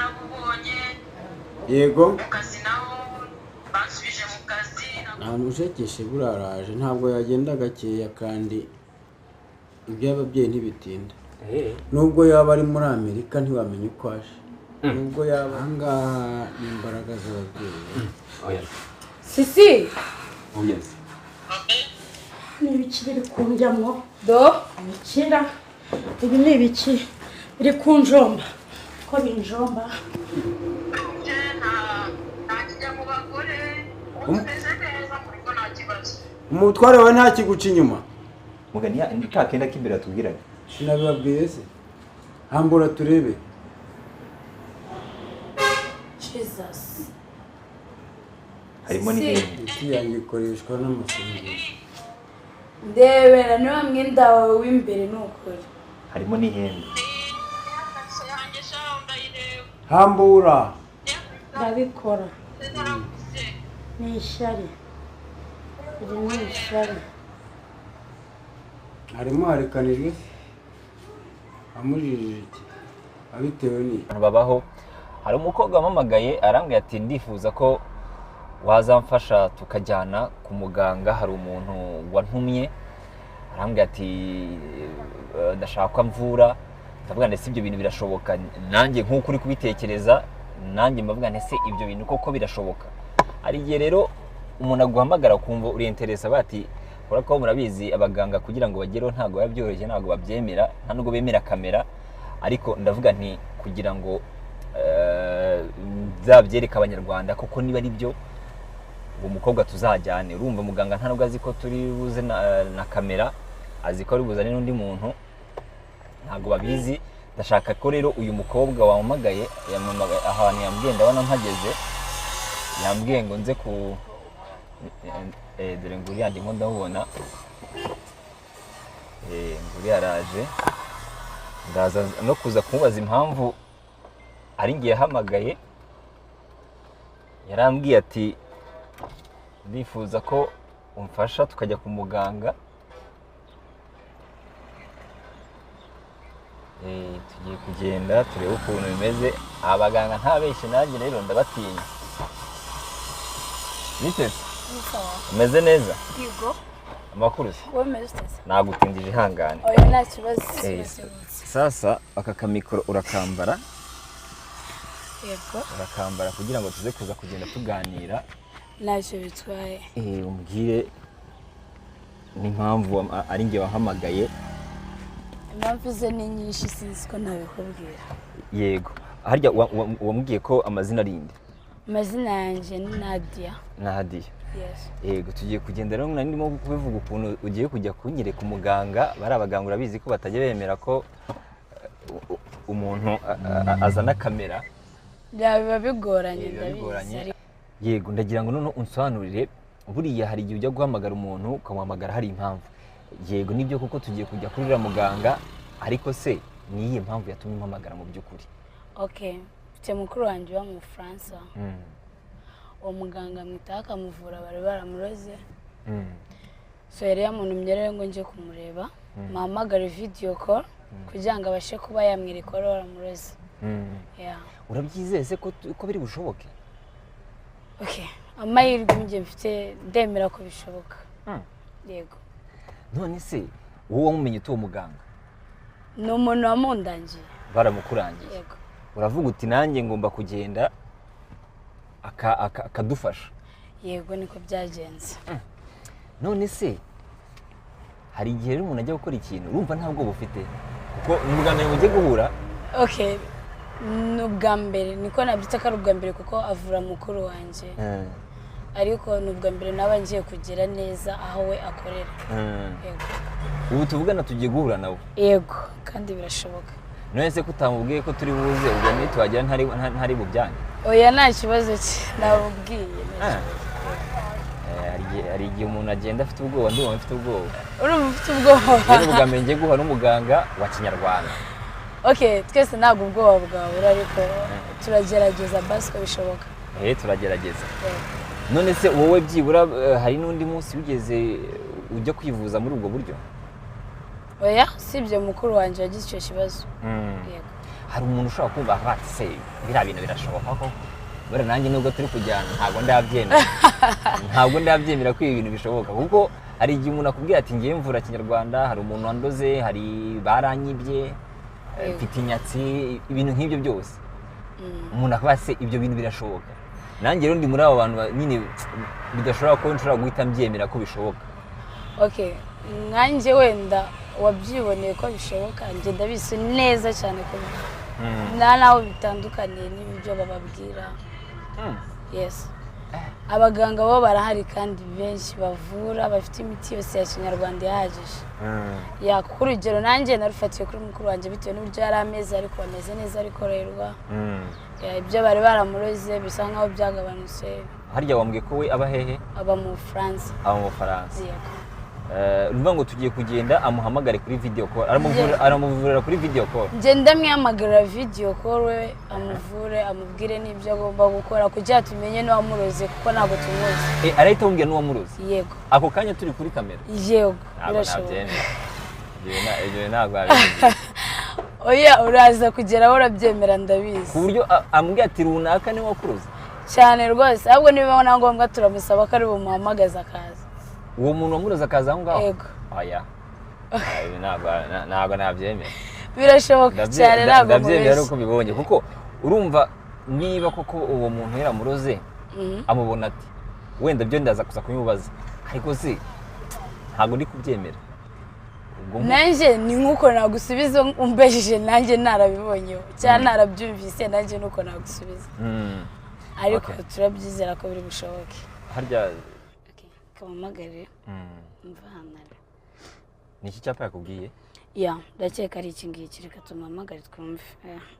Narabubonye. Yego. Mu kazi naho bansubije mu kazi. Ntamushekeshe, buraraje, ntabwo yagenda gakeya, kandi iby'ababyeyi ntibitinda. Nubwo yaba ari muri Amerika, ntiwamenya uko aje, nubwo yaba ahangaha, ni imbaraga z'ababyeyi. Oya. Sisi. Oya. Ni ibiki biri kunjyamo? Do. Ibikira, ibi ni ibiki biri kunjomba, ko binjomba? Nta kijya mu bagore, ubu meze neza mu rugo, nta kibazo. Umutware wawe ntakiguca inyuma? Mugani ya ni ka kenda k'imbere yatubwiraga. Sinabibabwiye se? Hambura turebe. Jesus. Harimo Si. n'ihembe. Imiti yanjye ikoreshwa n'amasengesho. Ndebera niba mwenda wawe w'imbere, ni ukuri. Harimo n'ihembe. Akaso yanjye shaho ndayireba. Hambura. Ndabikora. Narabuze. Ni ishyari, iri ni ishyari. Harimo harekanijwe se? Amujijije iki, abitewe n'iki? Abantu babaho. Hari umukobwa wampamagaye, arambwira ati: "Ndifuza ko wazamfasha tukajyana ku muganga, hari umuntu wantumye." Arambwira ati: "Ndashaka ko amvura." Ndavuga ndetse ibyo bintu birashoboka? Nanjye nk'uko uri kubitekereza, nanjye mbavuga ndetse ibyo bintu koko birashoboka. Hari igihe rero umuntu aguhamagara ukumva uri intéressé, bati kubera ko murabizi, abaganga kugira ngo bagereho ntabwo biba byoroshye, ntabwo babyemera, nta nubwo bemera kamera. Ariko ndavuga nti kugira ngo nzabyereke Abanyarwanda koko niba ari byo, uwo mukobwa tuzajyane. Urumva muganga nta nubwo azi ko turi buze na kamera, azi ko ari buzane n'undi muntu, ntabwo babizi. Ndashaka ko rero uyu mukobwa wampamagaye, yampamagaye ahantu yambwiye, ndabona mpageze. Yambwiye ngo nze ku dore ngo uriya ndimo ndamubona, nguriya araje. Ndaza no kuza kumubaza impamvu ari ngiye yahamagaye. Yarambwiye ati: "Ndifuza ko umfasha tukajya ku muganga." Tugiye kugenda turebe ukuntu bimeze. Abaganga ntabeshye, nanjye rero ndabatinya. Bite se? Umeze neza? Yego. Amakuru se? Wowe umeze ute se? Nagutindije, ihangane. Oya, nta kibazo. Sasa aka kamikoro urakambara. Yego. Urakambara kugira ngo tuze kuza kugenda tuganira. Ntacyo bitwaye. Umbwire n'impamvu ari njye wahamagaye. Impamvu ze ni nyinshi, sinzi ko ntabikubwira. Yego, harya wambwiye ko amazina ari inde? Amazina yanjye ni Nadia. Nadia? Yes. Yego, tugiye kugenda rero. Nari ndimo kubivuga ukuntu ugiye kujya kunyereka umuganga. Bari abaganga, urabizi ko batajya bemera ko umuntu azana kamera. Biba bigoranye. Biba Ndabizi. bigoranye. Yego, ndagira ngo noneho unsobanurire. Buriya hari igihe ujya guhamagara umuntu, ukamuhamagara hari impamvu. Yego, nibyo kuko tugiye kujya kuri uriya muganga, ariko se ni iyihe mpamvu yatumye umpamagara mu by'ukuri? Okay, mfite mukuru wanjye uba mu Bufaransa. Uwo muganga amwitaho, akamuvura, bari baramuroze. So yari yamuntumye rero ngo njye kumureba, muhamagare video call kugira ngo abashe kuba yamwereka wari waramuroze. Yeah. Urabyizeye se ko biri bushoboke? Okay, amahirwe njye mfite, ndemera ko bishoboka. Yego. None se wowe wamumenye ute uwo muganga? Ni umuntu wamundangiye. Baramukurangiye? Yego. Uravuga uti: "Nanjye ngomba kugenda akadufasha." Yego, niko byagenze. None se hari igihe rero umuntu ajya gukora ikintu, urumva nta bwoba ufite, kuko ni ubwa mbere mugiye guhura? Okay, ni ubwa mbere, niko nabyita ko ari ubwa mbere, kuko avura mukuru wanjye, ariko ni ubwa mbere naba ngiye kugera neza aho we akorera. Yego. Ubu tuvugana tugiye guhura nawe? Yego, kandi birashoboka. None se ko utamubwiye ko turi buze, ubwo nituhagera ntari bubyange? Oya, nta kibazo cye, nabubwiye, nta kibazo. Hari igihe umuntu agenda afite ubwoba. Ndumva mfite ubwoba. Urumva ufite ubwoba? Rero ubwa mbere ngiye guhura n'umuganga wa kinyarwanda. Okay, twese ntabwo ubwoba bwabura, ariko turagerageza basi ko bishoboka. Turagerageza. Yego. None se wowe byibura hari n'undi munsi wigeze ujya kwivuza muri ubwo buryo? Oya, usibye mukuru wanjye wagize icyo kibazo. Yego. Hari umuntu ushobora kumva ati se biriya bintu birashoboka koko? Buriya nanjye nubwo turi kujyana ntabwo ndabyemera, ntabwo ndabyemera ko ibi bintu bishoboka, kuko hari igihe umuntu akubwira ati ngiye mvura kinyarwanda, hari umuntu wandoze, hari baranyibye, mfite inyatsi, ibintu nk'ibyo byose. Umuntu akaba se ibyo bintu birashoboka. Nanjye rero ndi muri abo bantu nyine bidashobora ko nshobora guhita mbyemera ko bishoboka. Okay, nkanjye wenda wabyiboneye ko bishoboka, njye ndabizi neza cyane ko nta naho bitandukaniye n'ibyo bababwira. Yes, abaganga bo barahari kandi benshi bavura, bafite imiti yose ya kinyarwanda ihagije. Ya, kuko urugero nanjye narufatiye kuri mukuru wanjye bitewe n'uburyo yari ameze, ariko ameze neza arikorerwa. Ya, ibyo bari baramuroze bisa nkaho byagabanutse. Harya wambwiye ko we aba hehe? Aba mu Bufaransa. Aba mu Bufaransa. Yego. Urumva ngo tugiye kugenda amuhamagare kuri video call, aramuvurira kuri video call. Njye ndamwihamagarira video call, we amuvure, amubwire n'ibyo agomba gukora kugira tumenye n'uwamuroze, kuko ntabwo tumuzi. Arahita amubwira n'uwamuroze? Yego. Ako kanya turi kuri kamera? Yego, birashoboka. Ibyo ntabwo nabyemera. Oya, uraza kugeraho urabyemera, ndabizi. Ku buryo ambwira ati runaka niwe wakuroze? Cyane rwose, ahubwo niba na ngombwa turamusaba ko ari bumuhamagaze akaza. Uwo muntu wamuroze akaza aho ngaho? Yego. Oya, ntabwo nabyemera. Birashoboka cyane, ntabwo ndabyemera uko bibonye, kuko urumva niba koko uwo muntu yaramuroze amubona ati wenda byo ndaza kuza kubimubaza, ariko si ntabwo ndi kubyemera. Nanjye ni nk'uko nagusubiza umbejije, nanjye narabibonyeho cyangwa narabyumvise, nanjye nuko nagusubiza, ariko turabyizera ko biri bushoboke. Harya kamuhamagare mvanare. Ni iki cyapa yakubwiye? Ya, ndakeka ari iki ngiki, reka tumuhamagare twumve.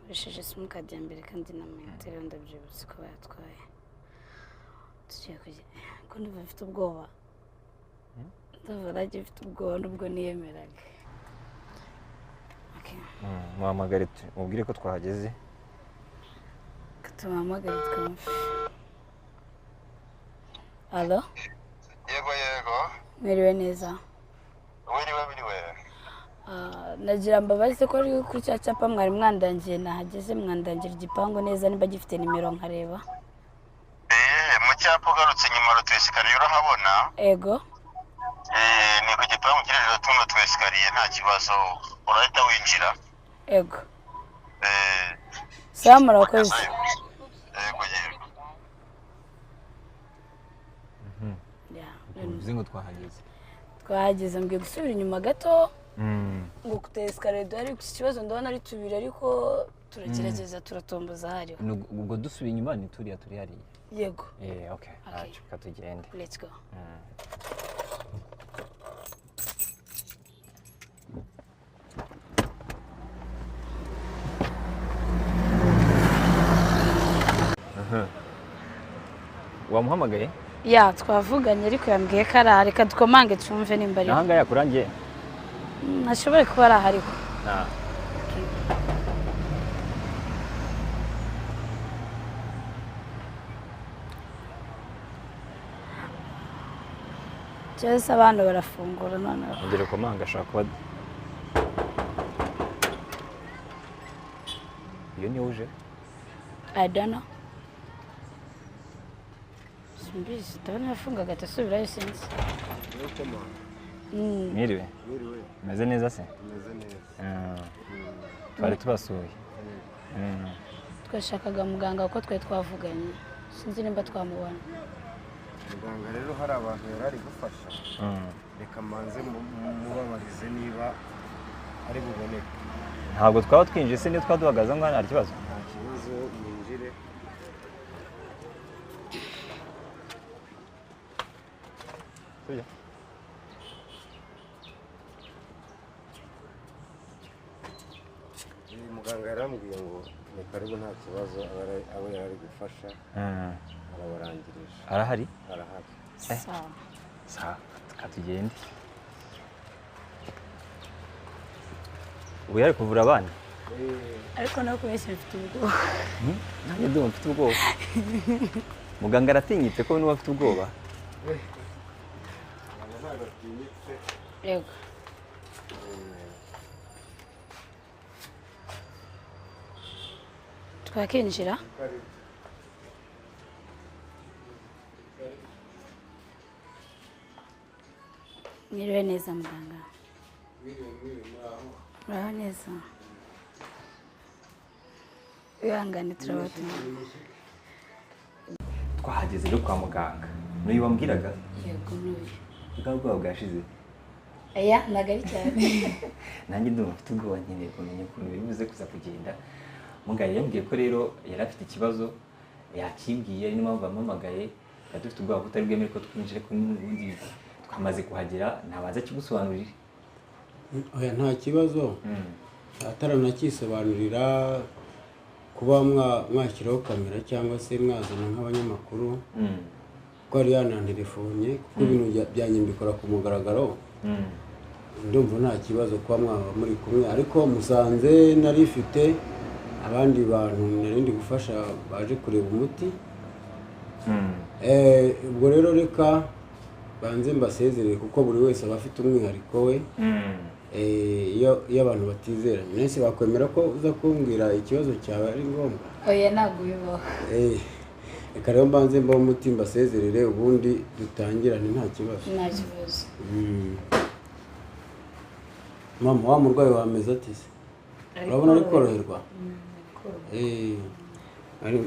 Nkoresheje simukadi ya mbere kandi na mayinite, rero ndabyibutse ko bayatwaye. Tugiye kujya ko ndumva mfite ubwoba, ndumva nanjye mfite ubwoba nubwo niyemeraga. Muhamagare mubwire ko twahageze. Reka tumuhamagare twumve. Alo? Yego yego. Mwiriwe neza? Wiriwe wiriwe. Nagira mbabazi ko ari kuri cya cyapa mwari mwandangiye, nahageze mwandangira igipangu neza niba gifite nimero nkareba. Mu cyapa ugarutse inyuma rutu esikariye urahabona? Ego. Ni ku gipangu kiri hejuru tuno tu esikariye, nta kibazo urahita winjira. Ego. Sawa, murakoze. Yego yego. Bivuze ngo twahageze. Twahageze, mbwiye gusubira inyuma gato ngo kutera esikariye duhari, gusa ikibazo ndabona ari tubiri, ariko turagerageza turatomboza hariho. Ubwo dusubiye inyuma ni turiya turi hariya. Yego. Okay, reka tugende. Let's go. Wamuhamagaye? Ya, twavuganye ariko yambwiye ko ari, reka dukomange twumve nimba ari. Nahanga yakurangiye? Ntashobora kuba ari ahariho. Cyose abantu barafungura noneho. Ongera komanga ashobora kuba iyo niwe uje. I don't know. Simbizi, ndabona yafunga agahita asubirayo, sinzi. Mwiriwe? Meze neza se? Meze neza. Twari tubasuye. Twashakaga muganga kuko twari twavuganye, sinzi nimba twamubona. Muganga rero hari abantu yari ari gufasha, reka manze mubabarize niba ari buboneke. Ntabwo twaba twinjiye se, niyo twaduhagaze ngo nta kibazo? Nta kibazo, mwinjire. Muganga yarambwiye ngo ni karibu nta kibazo, abo yari ari gufasha arabarangirije. Arahari? Arahari. Sawa. Sawa, tugende. Ubu yari kuvura abana? Ariko nawe kubeshya mfite ubwoba. Nanjye ndumva mfite ubwoba. Muganga aratinyitse ko niba afite ubwoba. Yego. Twakinjira? Mwiriwe neza muganga. Muraho neza. Wihangane turabatumye. Twahageze rero kwa muganga. N'uyu wambwiraga? Yego n'uyu. Bwa bwoba bwashize? Oya ntabwo ari cyane. Nanjye ndumva mfite ubwoba, nkeneye kumenya ukuntu biri buze kuza kugenda. Muganga yambwiye ko rero yari afite ikibazo yakimbwiye, niyo mpamvu bampamagaye. Twari dufite ubwoba ko utari bwemere ko twinjira, ariko n'ubundi twamaze kuhagera, ntabanza akigusobanurire. Oya nta kibazo, ataranakisobanurira kuba mwashyiraho kamera cyangwa se mwazana nk'abanyamakuru, kuko yari yanantelefone, kuko ibintu byanjye mbikora ku mugaragaro. Ndumva nta kibazo kuba mwaba muri kumwe, ariko musanze nari mfite abandi bantu nari ndi gufasha baje kureba umuti. Ubwo rero reka banze mbasezerere, kuko buri wese aba afite umwihariko we. Iyo abantu batizeranye nese bakwemera ko uza kumbwira ikibazo cyawe ari ngombwa? Oya ntabwo bibaho. Reka rero mbanze mbaho umuti mbasezerere, ubundi dutangirane nta kibazo. Nta kibazo. Mama, wa murwayi wameze ate se? Urabona ari koroherwa?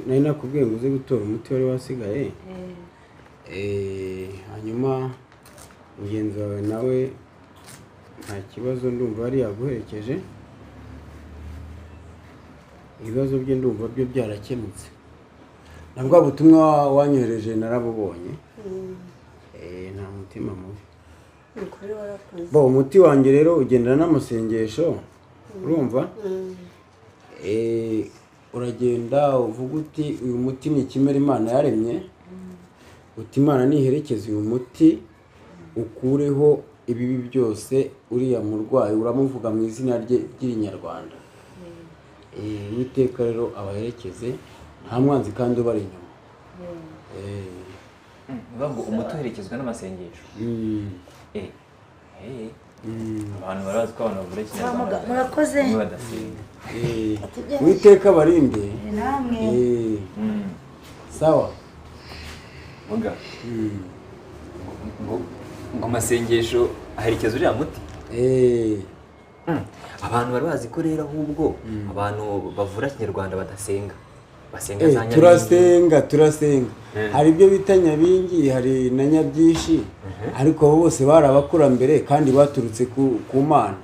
Nari nakubwiye ngo uze gutora umuti wari wasigaye. Hanyuma mugenzi wawe nawe nta kibazo, ndumva yari yaguherekeje. Ibibazo bye ndumva byo byarakemutse. Na bwa butumwa wanyohereje narabubonye. Nta mutima mubi. Bo umuti wanjye rero ugendana n'amasengesho, urumva? Uragenda uvuga uti uyu muti ni ikimera Imana yaremye, uti Imana niherekeze uyu muti ukureho ibibi byose uriya murwayi, uramuvuga mu izina rye ry'Inyarwanda. Uwiteka rero abaherekeze, nta mwanzi kandi ubari inyuma. Ngo umuti uherekezwa n'amasengesho. Abantu barazi ko abantu bavura Ikinyarwanda murakoze badasenga. Uwiteka abarinde. Namwe. Sawa. Muga. Ngo amasengesho aherekeza uriya muti. Abantu bari bazi ko rero ahubwo abantu bavura Kinyarwanda badasenga. Basenga za nyabingi. Turasenga, turasenga. Hari ibyo bita nyabingi, hari na nyabyishi, ariko abo bose bari abakurambere kandi baturutse ku Mana.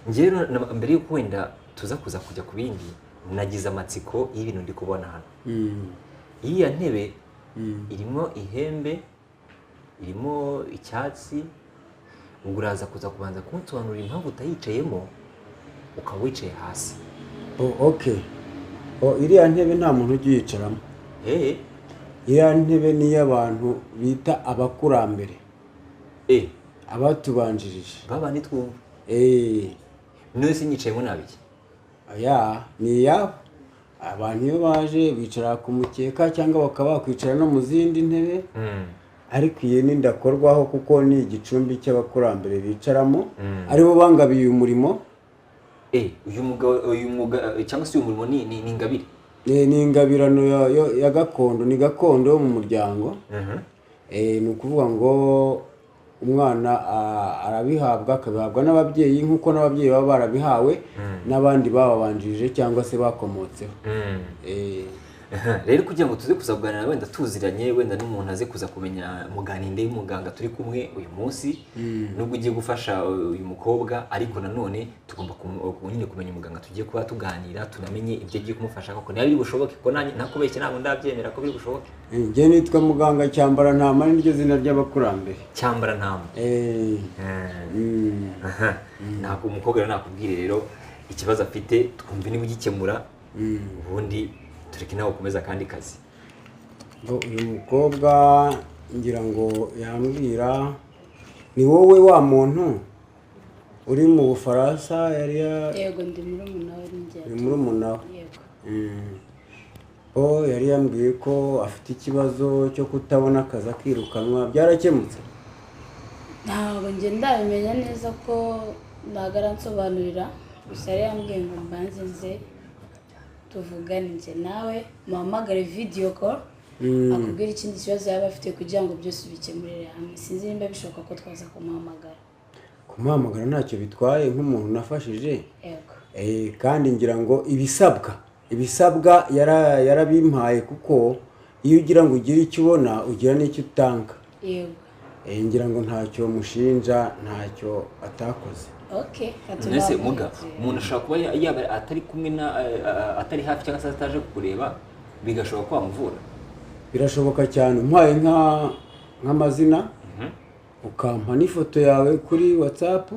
Njye rero mbere yuko wenda tuza kuza kujya ku bindi, nagize amatsiko y'ibintu ndi kubona hano. Iriya ntebe irimo ihembe, irimo icyatsi, ubwo uraza kuza kubanza kunsobanurira impamvu utayicayemo ukaba wicaye hasi. Okay. Iriya ntebe nta muntu ujya uyicaramo. Iriya ntebe ni iy'abantu bita abakurambere. Abatubanjirije. Baba nitwumva. None se nyicayemo nabiki? Oya, ni iyabo. Abantu iyo baje bicara ku mukeka cyangwa bakaba bakwicara no mu zindi ntebe. Ariko iyi ni ndakorwaho kuko ni igicumbi cy'abakurambere bicaramo, aribo bangabiye uyu murimo. Uyu mwuga cyangwa se uyu murimo ni ingabire. Ni ingabirano ya gakondo, ni gakondo yo mu muryango. Ni ukuvuga ngo umwana arabihabwa, akabihabwa n'ababyeyi nk'uko n'ababyeyi baba barabihawe n'abandi bababanjirije cyangwa se bakomotseho. Rero kugira ngo tuze kuza kuganira wenda tuziranye, wenda n'umuntu aze kuza kumenya muganinde y'umuganga turi kumwe uyu munsi, nubwo ugiye gufasha uyu mukobwa, ariko nanone tugomba nyine kumenya umuganga tugiye kuba tuganira, tunamenye ibyo agiye kumufasha koko niba biri bushoboke, ko ntakubeshye ntabwo ndabyemera ko biri bushoboke. Njye nitwa muganga Cyambara Ntama, niryo zina ry'abakurambere. Cyambara Ntama. Ntabwo umukobwa rero nakubwire rero ikibazo afite, twumve niba ugikemura, ubundi tureke nawe ukomeza kandi kazi. Uyu mukobwa ngira ngo yambwira ni wowe wa muntu uri mu Bufaransa yari ya. Yego, ndi murumuna we. Ni murumuna we. Yego. Yari yambwiye ko afite ikibazo cyo kutabona akazi akirukanwa, byarakemutse? Ntabwo njye ndabimenya neza ko ntabwo aransobanurira, gusa yari yambwiye ngo mbanze nze tuvugane njye nawe, muhamagare video call, akubwire ikindi kibazo yaba afite kugira ngo byose ubikemurire hamwe. Sinzi nimba bishoboka ko twaza kumuhamagara. Kumuhamagara ntacyo bitwaye nk'umuntu nafashije. Yego. Kandi ngira ngo ibisabwa yarabimpaye, kuko iyo ugira ngo ugire icyo ubona ugira n'icyo utanga. Yego. Ngira ngo ntacyo mushinja, ntacyo atakoze. Okay, Mbese muga umuntu ashobora kuba yaba atari kumwe na atari hafi cyangwa se ataje kukureba, bigashoboka ko wamuvura. Birashoboka cyane. Umpaye nk'amazina, ukampa n'ifoto yawe kuri WhatsApp,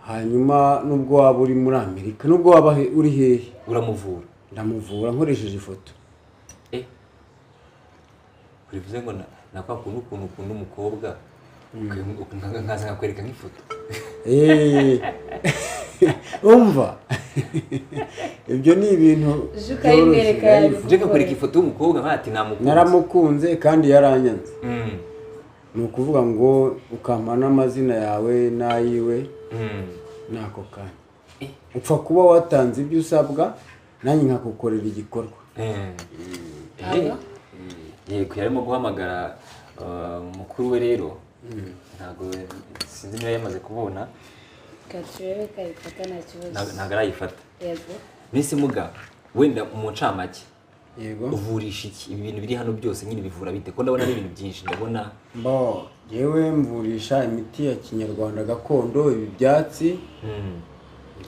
hanyuma nubwo waba uri muri Amerika, nubwo waba uri hehe, uramuvura. Ndamuvura nkoresheje ifoto. Bivuze ngo na kwa kuntu ukuntu ukunda umukobwa nkaza nkakwereka nk'ifoto. Umva ibyo ni ibintu byoroshye. Nje kakwereka ifoto y'umukobwa nkati namukunze, naramukunze kandi yaranyanze. Ni ukuvuga ngo ukampa n'amazina yawe n'ayiwe n'ako kanya upfa kuba watanze ibyo usabwa, nanjye nkakukorera igikorwa. Yego, yarimo guhamagara mukuru we rero, ntabwo sinzi niba yamaze kubona. Katurebe kayifata nta kibazo. Ntabwo arayifata. Yego. Mbese muga wenda mu ncamake, yego, uvurisha iki? Ibi bintu biri hano byose nyine bivura bite? Ko ndabona ari ibintu byinshi, ndabona mbo yewe mvurisha imiti ya kinyarwanda gakondo, ibi byatsi.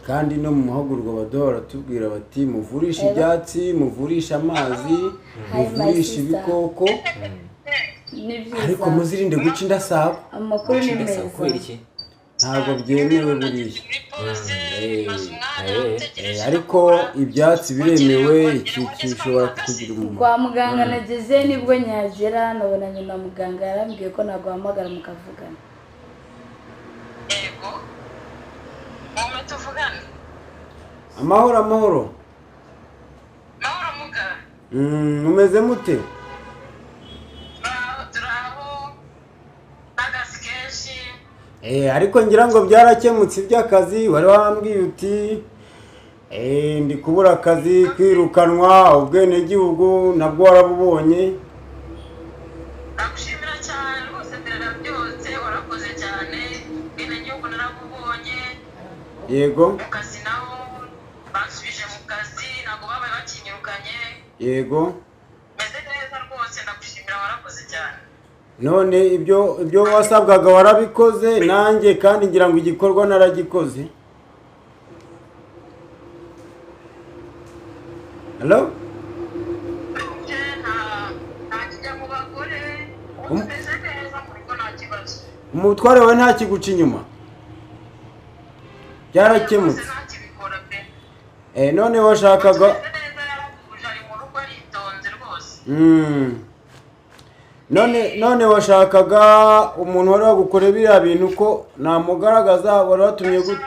Kandi no mu mahugurwa baduha baratubwira bati muvurisha ibyatsi, muvurisha amazi, muvurisha ibikoko, ariko muzirinde guca indasabo. Amakuru ni meza. Ntabwo byemewe buriya. Ariko ibyatsi biremewe, iki gishobora kukugira umumaro. Kwa muganga nageze nibwo nyagera, nabonanye na muganga, yarambwiye ko naguhamagara mukavugana. Yego. Mume tuvugane. Amahoro amahoro. Mahoro muga. Mumeze mute? Turaho n'akazi kenshi. Ariko ngira ngo byarakemutse iby'akazi. Wari wambwiye uti ndi kubura akazi, kwirukanwa, ubwenegihugu nabwo warabubonye. Ndagushimira cyane rwose, byose warakoze cyane, ubwenegihugu narabubonye. Yego. Mu kazi naho bansubije mu kazi, ntabwo babaye bakinyirukanye. Yego. Meze neza rwose, ndagushimira warakoze cyane. None ibyo wasabwaga warabikoze, nanjye kandi ngira ngo igikorwa naragikoze. Hello? Umutware wawe nta kiguca inyuma, byarakemutse. None washakaga none washakaga umuntu wari wagukora biriya bintu ko namugaragaza, wari watumye gute?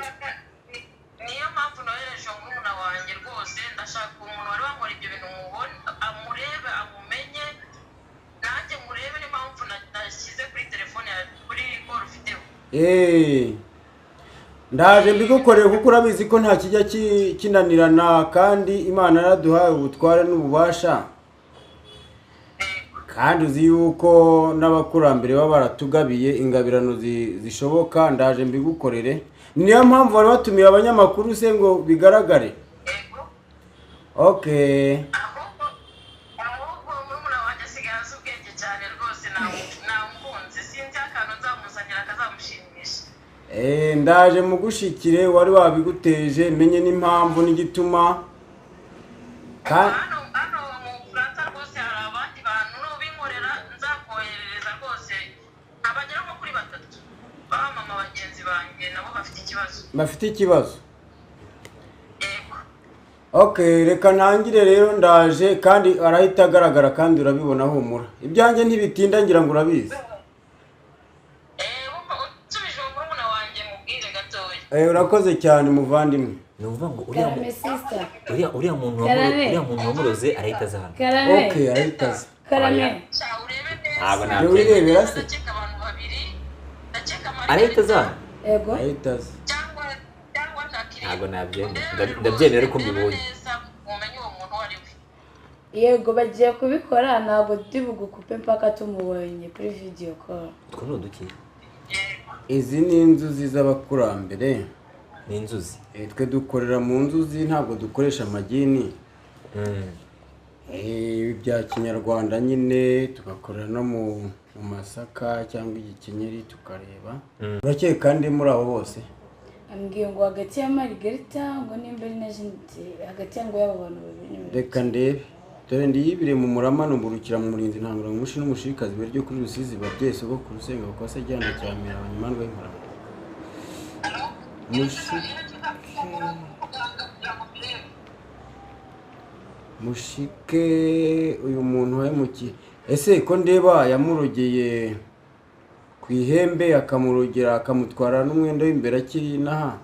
Niyo mpamvu nohereje umwana wanjye rwose, ndashaka umuntu wari wakora ibyo bintu mubone, amurebe, amumenye, nanjye murebe. Niyo mpamvu nashyize kuri telefone yawe, kuri call ufiteho. Ndaje mbigukoreye kuko urabizi ko nta kijya kinanirana, kandi Imana yaraduhaye ubutware n'ububasha. Kandi uzi yuko n'abakurambere baba baratugabiye ingabirano zishoboka. Ndaje mbigukorere. Niyo mpamvu bari batumiye abanyamakuru se ngo bigaragare. Okay. Ahubwo murumuna wanjye asigaye azi ubwenge cyane rwose, namukunze, sinzi akantu nzamuzanira akazamushimisha. Ndaje mugushikire, wari wabiguteje, menye n'impamvu n'igituma. Hano mu Bufaransa rwose hari abandi bantu n'ubinkorera nzakoherereza rwose, abagera nko kuri 3 b'abamama bagenzi banjye nabo bafite ikibazo. Bafite ikibazo? Yego. Okay, reka ntangire rero, ndaje kandi arahita agaragara, kandi urabibona, humura. Ibyanjye ntibitinda ngira ngo urabizi. Unsubije murumuna wanjye mubwire gatoya. Urakoze cyane muvandimwe. Ni ukuvuga ngo uriya muntu wamuroze arahita aza hano. Okay, arahita aza. Karame. Ntabwo nabyemera se. Arahita aza hano. Yego. Arahita aza. Ntabwo nabyemera. Ndabyemera ariko mbibonye. Yego, bagiye kubikora, ntabwo turi bugukupe mpaka tumubonye kuri video call. Utwo ni uduki? Izi ni inzuzi z'abakurambere. Ni inzuzi. Twe dukorera mu nzuzi, ntabwo dukoresha amagini. Bya kinyarwanda nyine, tugakorera no mu masaka cyangwa igikenyeri tukareba. Urakeye kandi muri abo bose ambwiye ngo hagati ya Margarita ngo nimba ari na Jeanette, hagati ya ngo y'abo bantu babiri. Reka ndebe, dore ndiyibire mu murama numburukira mu murinzi ntangura umushi n'umushikazi beryo kuri Rusizi babyeyi sogokuru usenga kuko se jyana cyamira abanyamandwa y'imparama. Mushike uyu muntu wahemukiye, ese ko ndeba yamurogeye ku ihembe akamurogera akamutwara n'umwenda w'imbere akiri inaha,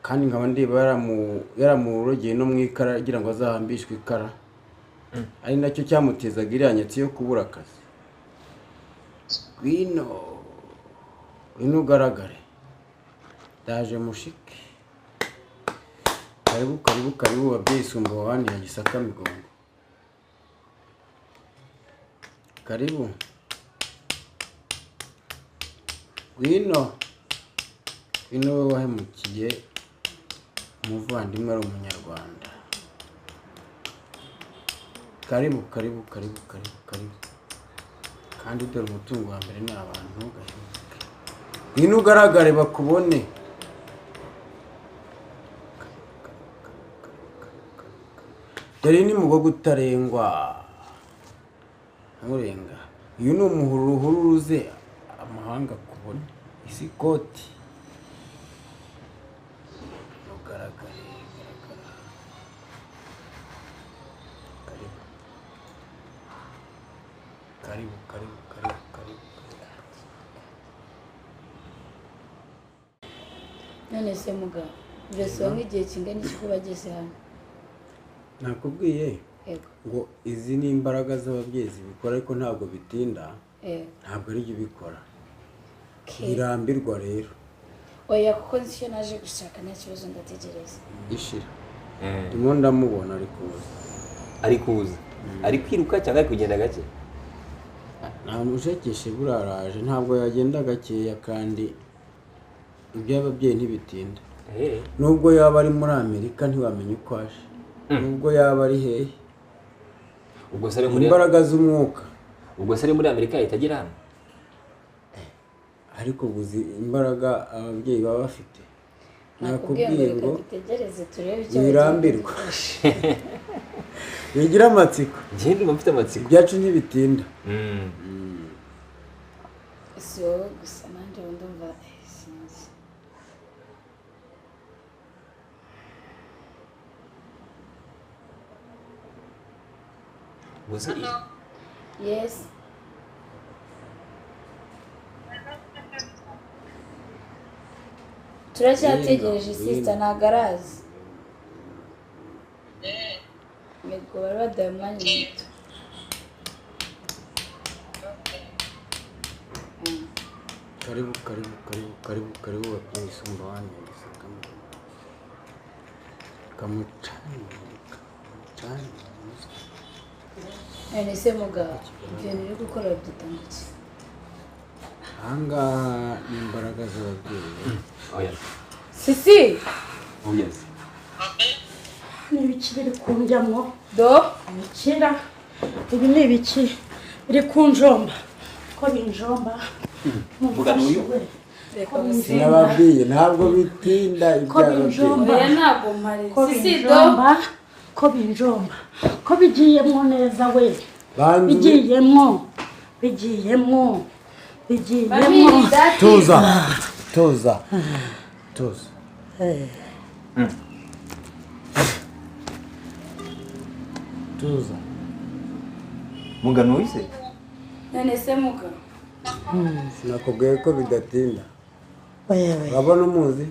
kandi nkaba ndeba yaramurogeye no mu ikara agira ngo azahambishwe ikara, ari nacyo cyamutezaga iriya nyatsi yo kubura akazi. Ngwino ngwino ugaragare, ndaje mushike. Karibu karibu karibu babyeyi sumba wani ya Gisaka Migongo. Karibu. Ngwino ngwino wowe wahemukiye umuvandimwe ari umunyarwanda. Karibu karibu karibu karibu karibu. Kandi dore umutungo wa mbere ni abantu gahemuke. Ngwino ugaragare bakubone. Dore ni mugogo utarengwa nturenga. Uyu ni umuhururu uze amahanga kubone isi koti. Ugaragare garagara. Karibu karibu karibu karibu karibu. None se mugabo, birasaba nk'igihe kingana iki kuba ageze hano? Nakubwiye ngo izi ni imbaraga z'ababyeyi zibikora, ariko ntabwo bitinda, ntabwo ari byo bikora, birambirwa rero. Oya, kuko nzi icyo naje gushaka, nta kibazo ndategereza. Ishira ndimo ndamubona ari kuza. Ari kuza, ari kwiruka cyangwa ari kugenda gake? Ntamushekeshe buraraje, ntabwo yagenda gakeya, kandi iby'ababyeyi ntibitinda. Nubwo yaba ari muri Amerika ntiwamenya uko aje, nubwo yaba ari hehe. Ubwo se ari muri imbaraga z'umwuka. Ubwo se ari muri Amerika yahita agera hano? Ariko uzi imbaraga ababyeyi baba bafite. Nakubwiye ngo dutegereze turebe icyo birambirwa. Bigira amatsiko. Njye ndumva mfite amatsiko. Ibyacu ntibitinda. Si wowe gusa, nanjye ndumva sinzi. Yes. Turacyategereje sister, ntabwo araza. Yego, bari baduhaye umwanya muto. Karibu karibu karibu karibu karibu babyeyi sumba wani ya Gisaka Migongo. Kamucani kamucani. None se mugabo, ibyo bintu uri gukora babyita ngo iki? Ahangaha ni imbaraga z'ababyeyi. Oya. Sisi. Oya. Ni ibiki biri kunjyamo? Do? Ibikira. Ibi ni ibiki biri kunjomba? Ko binjomba. Mugano uyu? Nababwiye ntabwo bitinda iby'ababyeyi. Oya, ntabwo mpari. Sisi do. Ko binjomba. Ko bigiyemo neza we. Bigiyemo. Bigiyemo. Bigiyemo. Tuza. Tuza. Tuza. Tuza. Mugano wise? None se mugabo. Sinakubwiye ko bidatinda. Urabona umuzi?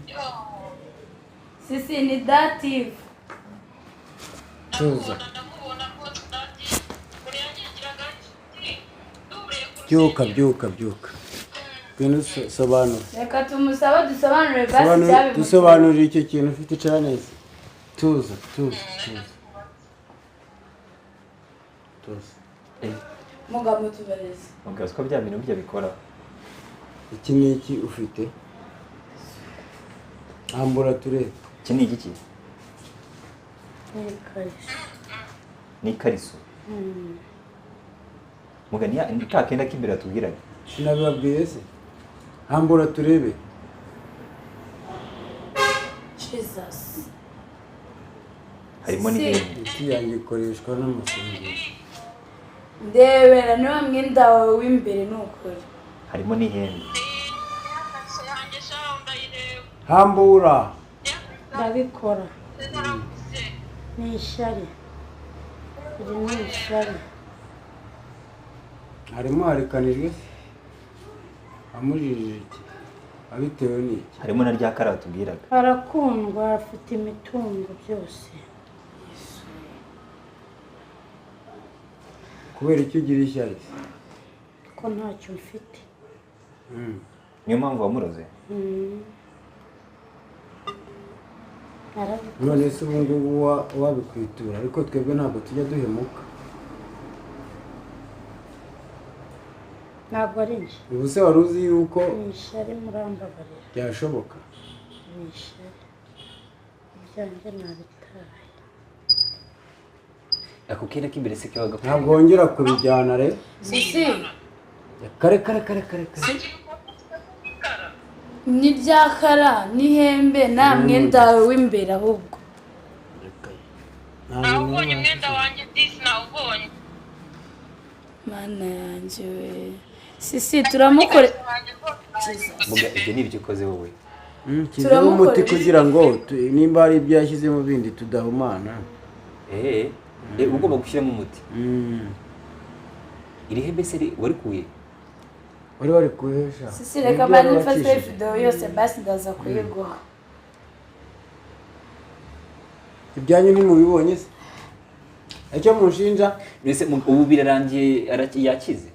Sisi ni dative. Tuza. Byuka byuka byuka. Ngwino sobanura. Reka tumusaba dusobanure basi cyabimuteye. Dusobanurire icyo kintu ufite icara neza. Tuza tuza tuza. Tose. Mugabo tubareze. Mugabo siko bya bintu bijya bikora. Iki ni iki ufite? Ambura turebe. Iki ni igiki? Ni ikariso. Ni ikariso. Mugani ni ka kenda k'imbere atubwiraga. Sinabibabwiye se? Ambura turebe. Jesus. Harimo n'ihembe. Imiti yanjye ikoreshwa n'amasengesho. Ndebera niba mwenda wawe w'imbere ni ukuri. Harimo n'ihembe. Hambura. Ndabikora. Ni ishyari. Iri ni ishyari. Harimo harikanijwe se? Amujijije iki? Abitewe n'iki? Harimo na rya kara batubwiraga. Arakundwa, afite imitungo byose. Kubera icyo ugira ishyari se? Ko ntacyo mfite. Niyo mpamvu wamuroze? None se ubu ngubu wabikwitura, ariko twebwe ntabwo tujya duhemuka. Ntabwo ari njye. Ubu se wari uzi yuko ni ishyari murambabarira. Byashoboka? Ni ishyari. Ibyanjye nabitaye. Ako kenda k'imbere se kabaga. Ntabwo wongera kubijyana rero. Si. Kare kare kare kare kare. Ni ryakara n'ihembe nta mwenda wawe w'imbere ahubwo. Nawubonye umwenda wanjye disi nawubonye. Mana yanjye we. Sisi turamukore. Muga ibyo ni ibyo ukoze wowe. Kizeho umuti kugira ngo nimba ari ibyo yashyizemo bindi tudahumana. Ugomba gushyiramo umuti. Iri hembe se warikuye? Wari warikuye sha. Sisi reka mani mfate video yose basi ndaza kuyiguha. Ibyanyu ntimubibonye se? Icyo munshinja? Mbese ubu birarangiye yakize?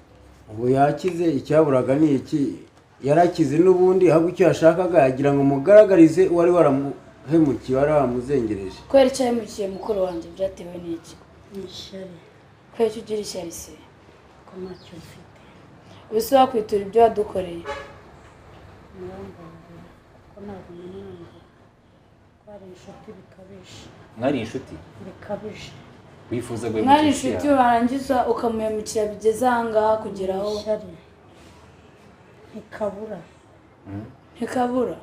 Ubu yakize, icyaburaga ni iki? Yarakize n'ubundi, ahubwo icyo yashakaga yagira ngo mugaragarize wari waramuhemukiye, wari waramuzengereje. Kubera icyo yahemukiye mukuru wanjye byatewe n'iki? Ni ishyari. Kubera icyo ugira ishyari se? Ko ntacyo mfite. Ubuse wakwitura ibyo wadukoreye? Murambabarira kuko ntabwo namwanga. Twari inshuti bikabije. Mwari inshuti? Bikabije. Wifuza guhemukira? Mwari inshuti warangiza ukamuhemukira bigeze aha ngaha kugera aho. Ishyari. Ntikabura. Ntikabura?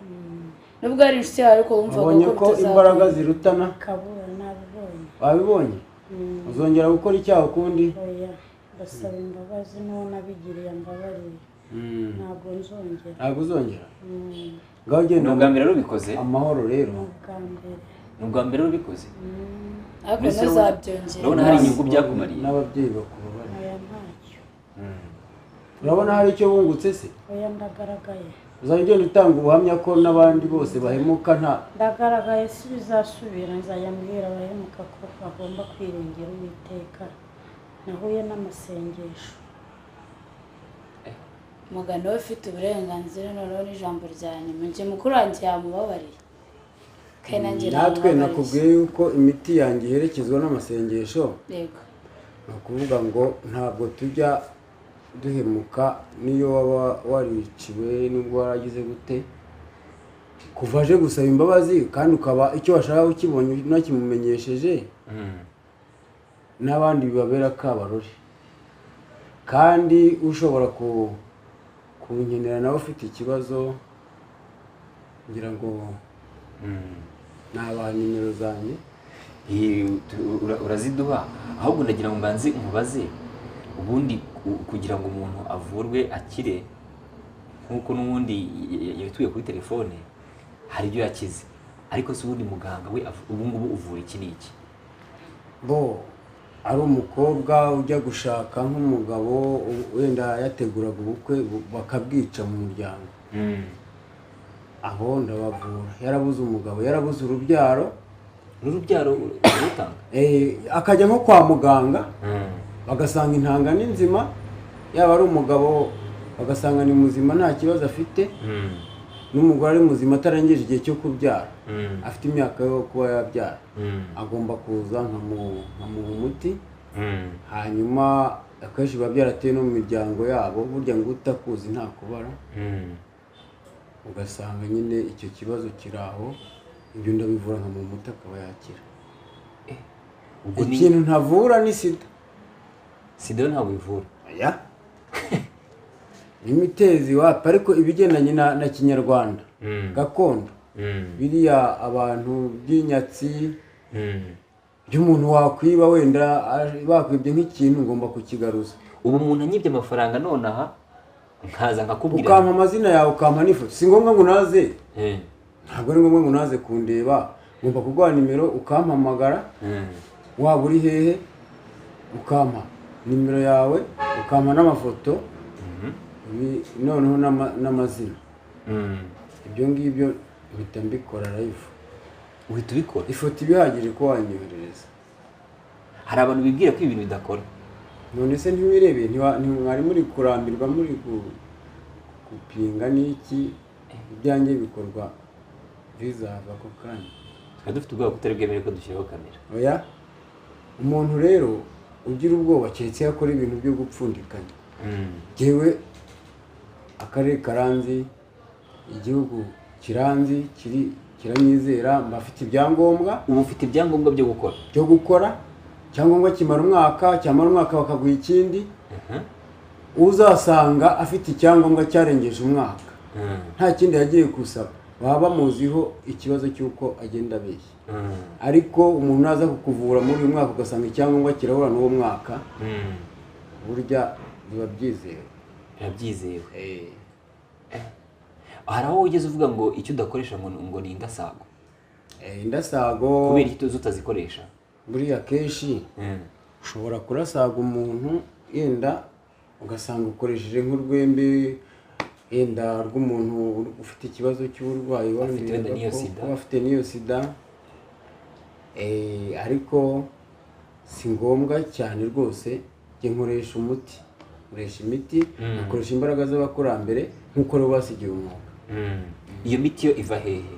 Nubwo ari inshuti yawe ariko wumvaga ko Wabonye ko imbaraga zirutana? Ntikabura, nabibonye. Wabibonye? Uzongera gukora icyaha ukundi? Oya, ndasaba imbabazi n'uwo nabigiriye ambabariye. Ntabwo nzongera. Ntabwo uzongera? Ngaho ugenda. Ni ubwa mbere rubikoze? Amahoro rero. Ni ubwa mbere. Ni ubwa mbere rubikoze? Ariko ntuzabyongere. Urabona hari inyungu byakumariye? N'ababyeyi bakubabarira. Oya ntacyo. Urabona hari icyo bungutse se? Oya ndagaragaye. Uzajya ugenda utanga ubuhamya ko n'abandi bose bahemuka nta. Ndagaragaye si bizasubira, nzajya mbwira abahemuka ko bagomba kwiringira Uwiteka. Nahuye n'amasengesho. Mugano we ufite uburenganzira noneho n'ijambo rya nyuma. Njye mukuru wanjye yamubabariye. Kandi nanjye Natwe nakubwiye yuko imiti yanjye iherekezwa n'amasengesho. Yego. Ni ukuvuga ngo ntabwo tujya duhemuka niyo waba wariciwe nubwo waragize gute. Kuva aje gusaba imbabazi kandi ukaba icyo washaka ukibonye unakimumenyesheje, n'abandi bibabera kabarore. Kandi ushobora kunkenera nawe ufite ikibazo, ngira ngo nabaha nimero zanjye. Uraziduha. Ahubwo ndagira ngo mbanze nkubaze, ubundi kugira ngo umuntu avurwe akire nkuko n'ubundi yabituye kuri telefone hari ibyo yakize, ariko se ubundi muganga we ubu ngubu uvura iki n'iki? Bo ari umukobwa ujya gushaka nk'umugabo wenda yateguraga ubukwe bakabwica mu muryango, aho ndabavura. Yarabuze umugabo, yarabuze urubyaro. N'urubyaro urutanga? Akajya nko kwa muganga bagasanga intanga ni nzima, yaba ari umugabo bagasanga ni muzima nta kibazo afite, n'umugore ari muzima atarengeje igihe cyo kubyara, afite imyaka yo kuba yabyara, agomba kuza nkamuha umuti Hanyuma akenshi biba byarateye no mu miryango yabo, burya ngo utakuzi ntakubara. Ugasanga nyine icyo kibazo kiri aho, ibyo ndabivura nka mu muti akaba yakira. Ikintu ntavura ni sida. Sida yo ntabwo ivura? Oya, n'imitezi wapi, ariko ibigendanye na kinyarwanda gakondo, biriya abantu by'inyatsi by'umuntu wakwiba, wenda bakwibye nk'ikintu ngomba kukigaruza. Ubu umuntu anyibye amafaranga nonaha nkaza nkakubwira, ukampa amazina yawe, ukampa n'ifoto, si ngombwa ngo unaze, ntabwo ari ngombwa ngo unaze kundeba, ngomba kuguha nimero ukampamagara, waba uri hehe ukampa nimero yawe, ukampa n'amafoto, noneho n'amazina. Ibyo ngibyo mpita mbikora live. Uhita ubikora? Ifoto iba ihagije ko wanyoherereza. Hari abantu bibwira ko ibintu bidakora. None se ntiwirebeye, ntimwari muri kurambirwa muri gupinga n'iki? Ibyanjye bikorwa bizava ako kanya. Twari dufite ubwoba ko utari bwemere ko dushyiraho kamera. Oya, umuntu rero ugira ubwoba keretse iyo akora ibintu byo gupfundikanya. Jyewe akarere karanzi, igihugu kiranzi, kiranyizera, mba mfite ibyangombwa. Ubu ufite ibyangombwa byo gukora? Byo gukora. Icyangombwa kimara umwaka, cyamara umwaka bakaguha ikindi. Uzasanga afite icyangombwa cyarengeje umwaka nta kindi yagiye gusaba, baba bamuziho ikibazo cy'uko agenda abeshya. Ariko umuntu naza kukuvura muri uyu mwaka ugasanga icyangombwa kirahura n'uwo mwaka, burya biba byizewe. Biba byizewe. Hari aho wigeze uvuga ngo icyo udakoresha ngo ni indasago. Indasago. Kubera iki utazikoresha? Buriya kenshi ushobora kurasaga umuntu, yenda ugasanga ukoresheje nk'urwembe yenda rw'umuntu ufite ikibazo cy'uburwayi, afite n'iyo sida, ariko si ngombwa cyane rwose. Njye nkoresha umuti, nkoresha imiti, nkoresha imbaraga z'abakurambere nk'uko rero basigiye umwuga. Iyo miti yo iva hehe?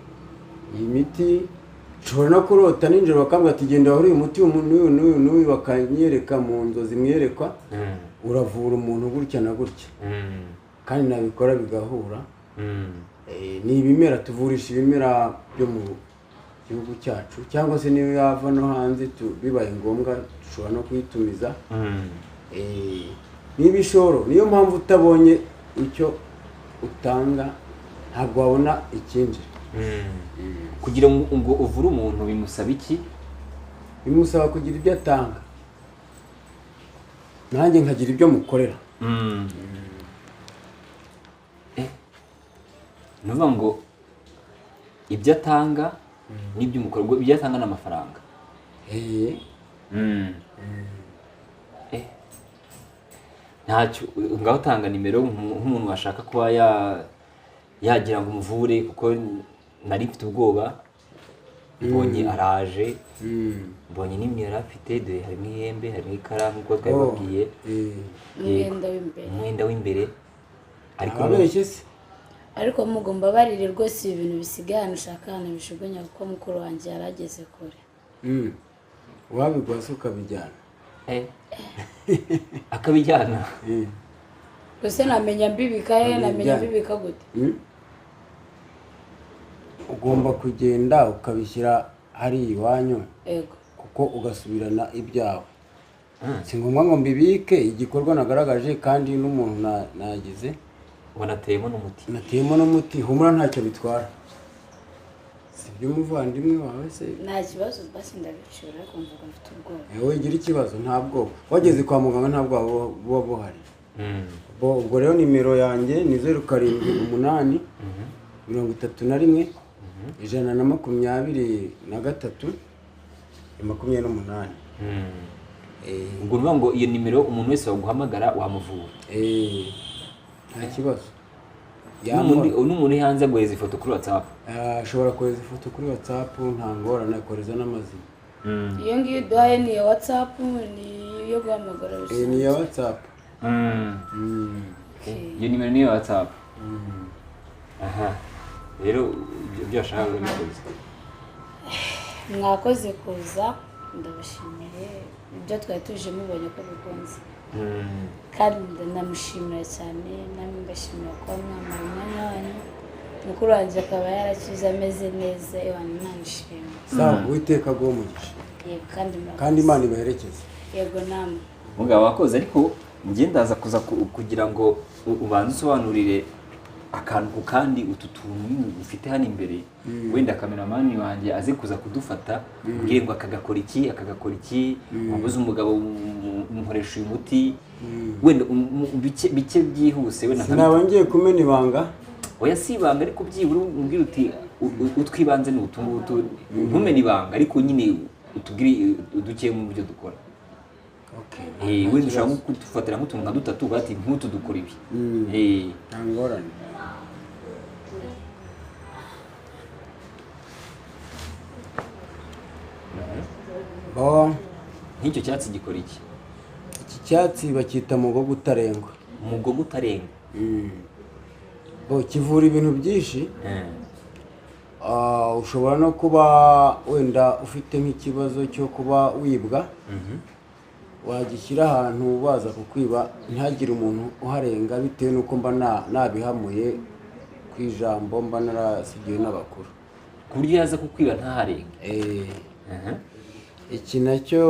Iyi miti nshobora no kurota nijoro bakambwira ati genda wahore uyu muti n'uyu n'uyu n'uyu, bakanyereka mu nzozi mwerekwa, uravura umuntu gutya na gutya, kandi nabikora bigahura. Ni ibimera, tuvurisha ibimera byo mu gihugu cyacu, cyangwa se niyo yava no hanze bibaye ngombwa dushobora no kuyitumiza. Ni ibishoro, niyo mpamvu utabonye icyo utanga ntabwo wabona ikinjira. Kugira ngo uvure umuntu bimusaba iki? Bimusaba kugira ibyo atanga, nanjye nkagira ibyo mukorera. Ni ukuvuga ngo ibyo atanga n'ibyo umukorera, ibyo atanga n'amafaranga. Ntacyo ngaho utanga nimero nk'umuntu washaka kuba yagira ngo umuvure, kuko nari mfite ubwoba, mbonye araje, mbonye n'imwe yari afite, dore harimo ihembe, harimo ikaramu nk'uko twabibabwiye, umwenda w'imbere. Ariko mugomba barire rwose ibi bintu bisigaye ahantu ushaka ahantu bishugunya, kuko mukuru wanjye yari ageze kure. Wabigwa se ukabijyana? Akabijyana gusa namenya mbibika he, namenya mbibika gute? Ugomba kugenda ukabishyira hari iwanyu, kuko ugasubirana ibyawe. Si ngombwa ngo mbibike igikorwa nagaragaje, kandi n'umuntu nagize wanateyemo n'umuti. Nateyemo n'umuti, humura ntacyo bitwara. Si iby'umuvandimwe wawe se? Nta kibazo, basi ndabicura, ariko mvuga mfite ubwoba. Wowe ugira ikibazo nta bwoba, wageze kwa muganga nta bwoba buba buhari. Ubwo rero nimero yanjye ni 0 7 8 31 123 28. Ubwo uvuga ngo iyo nimero umuntu wese waguhamagara wamuvura? Nta kibazo. N'umuntu hanze aguhereza ifoto kuri WhatsApp? Ashobora kohereza ifoto kuri WhatsApp, nta ngorane, akohereza n'amazina. Iyo ngiyo uduhaye ni iya WhatsApp, ni iyo guhamagara bisanzwe? Ni iya WhatsApp. Iyo nimero ni iya WhatsApp. Aha rero ibyo washakaga urabikoze. Mwakoze kuza, Ndabashimiye, ibyo twari tuje mubonye ko bikunze, kandi ndanamushimira cyane. Namwe mbashimira kuba mwamara umwanya wanyu, mukuru wanjye akaba yarakize ameze neza. Ewana, Imana ishimwe. Sawa, Uwiteka aguhe umugisha. Yego, kandi murakoze. Kandi Imana ibaherekeze. Yego, namwe. Mugabo, wakoze, ariko njye ndaza kuza kugira ngo ubanze usobanurire akantu ku kandi utu tuntu ufite hano imbere. Wenda kameramani wanjye aze kuza kudufata, ubwire ngo akagakora iki, akagakora iki, wabuze umugabo umukoresha uyu muti, wenda bike bike byihuse wenda Sinaba ngiye kumena ibanga. Oya, si ibanga, ariko byibura umbwire uti utwibanze ni utu ngutu. Ntumene ibanga, ariko nyine utubwire uduke mu byo dukora. Wenda ushobora nko kudufatira nk'utuntu nka dutatu, bati nk'utu dukora ibi. Nta ngorane. Bo. Nk'icyo cyatsi gikora iki? Iki cyatsi bacyita mugogo utarengwa. Umugogo utarengwa. Bo, kivura ibintu byinshi. Ushobora no kuba wenda ufite nk'ikibazo cyo kuba wibwa, wagishyira ahantu baza kukwiba ntihagire umuntu uharenga, bitewe n'uko mba nabihamuye ku ijambo mba narasigiwe n'abakuru. Ku buryo yaza kukwiba ntaharenga. Iki nacyo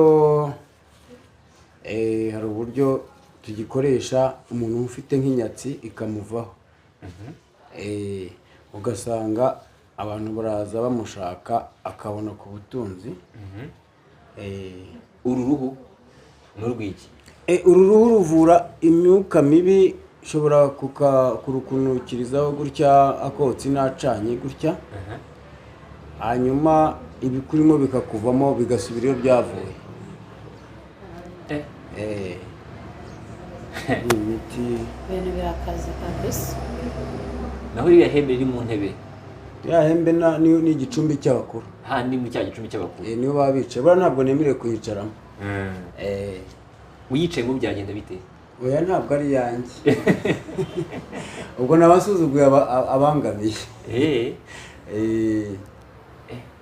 hari uburyo tugikoresha umuntu ufite nk'inyatsi ikamuvaho, ugasanga abantu baraza bamushaka akabona ku butunzi. Uru ruhu ni urw'iki? Uru ruhu ruvura imyuka mibi, ushobora kurukunukirizaho gutya akotsi n'acanye gutya, hanyuma ibikurimo bikakuvamo bigasubira iyo byavuye. Ni imiti. Ibintu birakaze kabisa. Naho ririya hembe riri mu ntebe? Ya hembe ni igicumbi cy'abakuru. Handi mu cya gicumbi cy'abakuru. Niyo baba bicaye, buriya ntabwo nemerewe kuyicaramo. Uyicayemo byagenda bite? Oya, ntabwo ari iyanjye, ubwo nabasuzuguye abangamiye.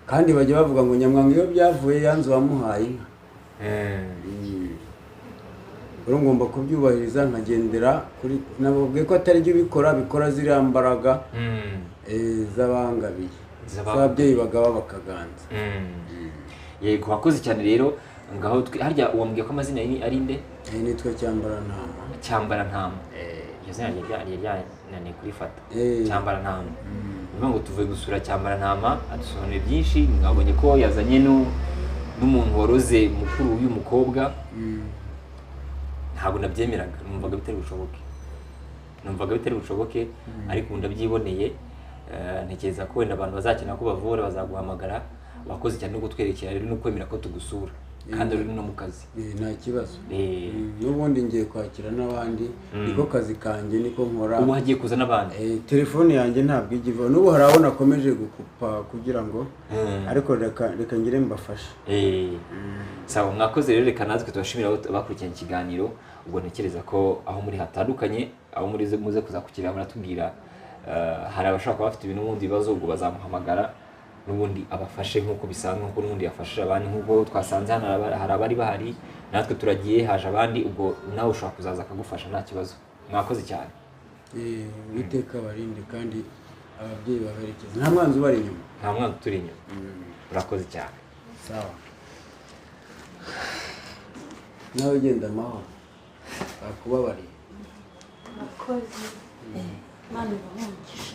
Kandi bajya bavuga ngo nyamwanga iyo byavuye yanze uwamuhaye inka. Rero ngomba kubyubahiriza nkagendera kuri nababwiye ko atari byo bikora, bikora ziriya mbaraga z'abangabiye, z'ababyeyi bagaba bakaganza. Yego, wakoze cyane rero. Ngaho harya wambwiye ko amazina ari nde? Nitwa Cyambarantama. Cyambarantama. Iryo zina ryari ryananiye kurifata. Cyambarantama. Ni ngo tuvuye gusura Cyambarantama, adusobanuriye byinshi. Mwabonye ko yazanye n'umuntu waroze mukuru w'uyu mukobwa. Ntabwo nabyemeraga, numvaga bitari bushoboke. Numvaga bitari bushoboke, ariko ubu ndabyiboneye. Ntekereza ko wenda abantu bazakenera ko bavura bazaguhamagara. Wakoze cyane no kutwerekera rero no kwemera ko tugusura, kandi uri no mu kazi. Nta kibazo. N'ubundi ngiye kwakira n'abandi, niko kazi kanjye, niko nkora. Ubu hagiye kuza n'abandi. Telefone yanjye ntabwo ijya ivaho, n'ubu hari abo nakomeje gukupa kugira ngo, ariko reka ngire mbafashe. Sawa, mwakoze rero. Reka natwe tubashimira abakurikiranye ikiganiro. Ubwo ntekereza ko aho muri hatandukanye, aho muri muze kuzakukira muratubwira. Hari abashaka kuba bafite ibintu n'ubundi bibazo, ubwo bazamuhamagara n'ubundi abafashe nk'uko bisanzwe, nk'uko n'ubundi yafashije abandi, nk'uko twasanze hano hari abari bahari, natwe turagiye haje abandi, ubwo nawe ushobora kuzaza akagufasha nta kibazo. Mwakoze cyane. Uwiteka abarinde kandi ababyeyi baberekeze, nta mwanzi ubari inyuma. Nta mwanzi uturi inyuma. Urakoze cyane. Sawa, nawe ugenda amahoro, bakubabariye. Murakoze, Imana ibahe umugisha.